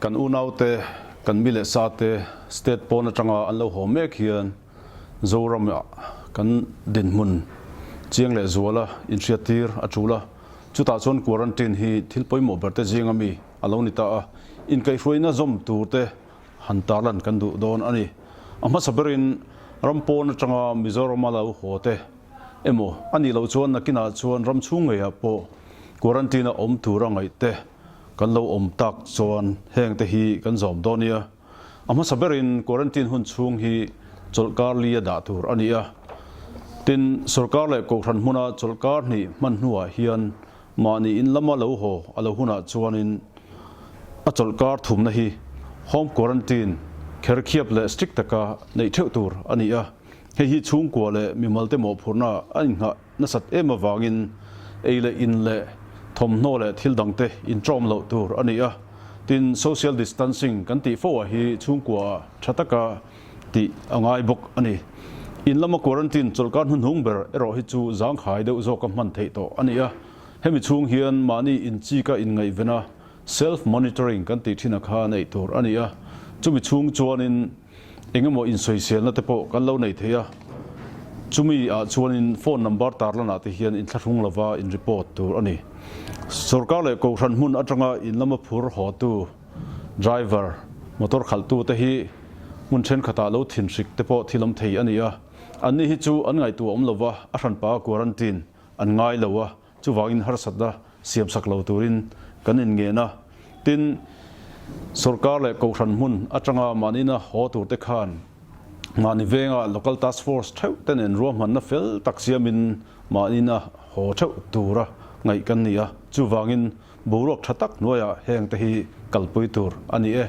Kan unaute, kan mi leh sate state pawn atanga an lo haw mek hian Zoramah kan dinhmun chiang leh zuala inhriattir a tul a. Chutah chuan quarantine hi thil pawimawh berte zinga mi a lo ni ta a, inkaihhruaina zawm turte han tarlan kan duh dawn a ni. A hmasa berin ram pawn atanga Mizorama lo haw te emaw a nih loh chuan nakinah chuan ram chhung ngeiah pawh quarantine a awm tura ngaih te kan lo awm tak chuan heng te hi kan zawm dawn nia. A hmasa berin quarantine hun chhung hi chawlhkar li a dah tur a ni a. Tin, sorkar leh kohhran hmuna chawlhkar hnih hman hnuah hian Mahni in lama lo haw a lo hunah chuanin a chawlhkar thumna hi home quarantine kherkhiap leh strict taka neih theuh tur a ni a. Hei hi chhungkua leh mimalte mawhphurhna a inghah nasat em avangin ei leh in leh thawmhnaw leh thil dangte inṭawm loh tur a ni a. Tin, social distancing kan tih fo ah hi chhungkuaah tha taka tih a ngai bawk a ni. In lama quarantine chawlhkar hnuhnung ber erawh hi chu zangkhai deuh zawka hman theih tawh a ni a. Hemi chhung hian mahni inchika inngaihven a, self monitoring kan tih thin a kha neih tur a ni a. Chumi chhung chuanin engemaw insawiselna te pawh kan lo nei thei a. Chumi ah chuanin phone number tarlanah te hian inthlahrung lova in report tur a ni. Sorkar leh kohhran hmun atanga in lama phur hawtu Driver, motor khalhtu te hi hmun thenkhatah lo thinhrik te pawh thil awm thei a ni a. Anni hi chu an ngaihtuah awm lova, a hranpa quarantine an ngai lo a, chuvangin harsatna siamsak lo turin kan inngen a. Tin, sorkar leh kohhran hmun atanga mahnina haw tur te khan mahni venga local task force theuh te nen ruahmanna fel tak siamin mahnina haw theuh tura ngaih kan ni a, chuvangin Boruak tha tak hnuaiah heng te hi kalpui tur a ni e.